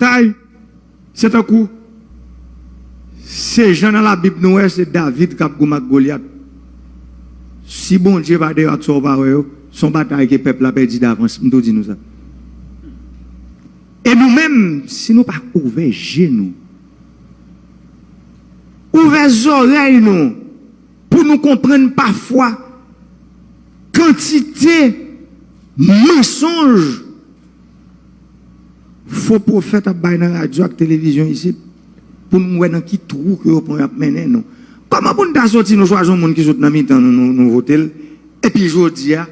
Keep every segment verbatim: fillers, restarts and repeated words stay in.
Batay, se tankou, se jan nan Labib nou wè, se David k ap goumen ak Golyat. Si Bondye pa deyò ak sa w pa wè yo, se yon batay ke pèp la pèdi davans. M tou di nou sa. E nou menm, si nou pa ouvè je nou, ouvè zòrèy nou, pou nou konprann pafwa kantite mansonj fo pwofèt ap bay nan radyo ak televizyon isit, pou nou wè nan ki twou ke yo pran y ap mennen nou. Kòman pou n ta soti, nou chwazi yon moun ki sot nan mitan nou, nou, nou vote l, epi jodi a,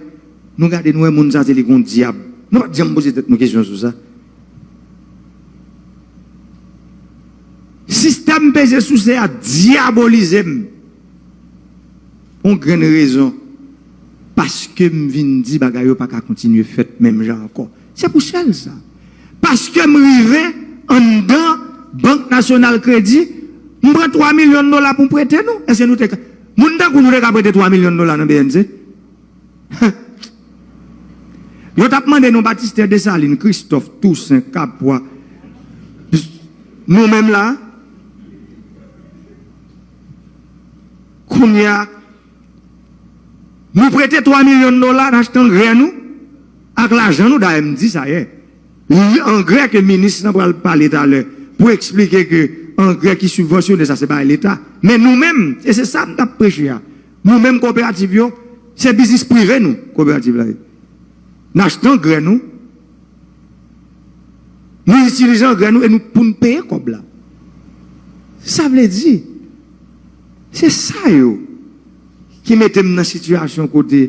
nou gade, nou wè moun sa se li k yon dyab. Nou pa t janm poze tèt nou kesyon sou sa. Sistèm peze souse a dyabolize m. Yon grenn rezon. Paske m vin di bagay yo pa ka kontinye fèt menm jan ankò. Se pou sèl sa. Paske m rive anndan Bank Nasyonal Kredi, m pran twa milyon dola pou m prete nou. Èske nou te ka, moun tankou nou te ka prete twa milyon dola nan B N C? Yo t ap mande nou Batistè, Desalin, Kristòf, Tousen, Kapwa. Nou menm la, kounye a, nou prete twa milyon dola, n achte angrè nou ak lajan nou, dayè m di sa yè. Li angrè ke minis lan pral pale talè pou eksplike ke angrè ki sibvansyone sa se bagay leta. Men nou menm, e se sa m t ap preche a. Nou menm koperativ yo, se biznis prive nou, koperativ la ye. N achte angrè nou, nou itilize angrè nou e nou pou n peye kòb la. Sa vle di, se sa yo ki mete m nan sitiyasyon kote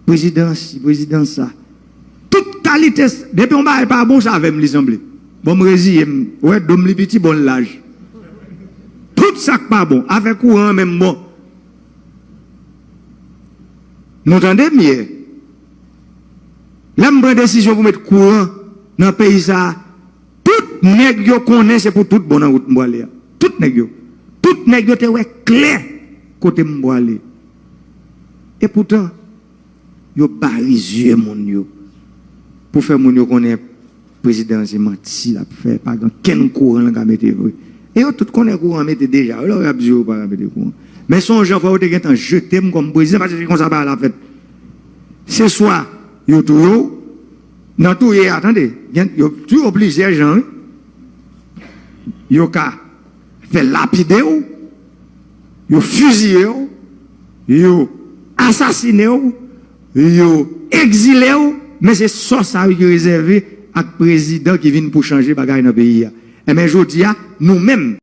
prezidan si, prezidan sa. Tout kalite, depi yon bagay pa bon, se avè m li sanble. Bon, m reziye m. Ou wè, do m li piti, bon, l laj. Tout sa k pa bon, afè kouran an menm bon. Nou tande m yè. Lè m pran desizyon pou met kouran nan peyi sa a, tout nèg yo konnen se pou tout bon nan wout m pwale a. Tout nèg yo. Tout nèg yo te wè klè kote m pwale. E poutan, yo bari zye moun yo pou fè moun yo konnen prezidan an se manti l ap fè, pa gen kenn kouran l ka mete vre. E yo tout konnen kouran mete deja, yo lè y ap di yo pa ka mete kouran. Men se yon jan fò yo te gentan jete m kòm prezidan, paske se konsa bagay la fèt. Se swa yo touye w, nan touye a, tande, gen, yo touye w plizyè jan, wi. Yo ka fè lapide w, yo fiziye w, yo asasine w, yo egzile w, men se sò sa yo ki rezève ak prezidan ki vin pou chanje bagay nan peyi a. Enben, jodi a, nou menm,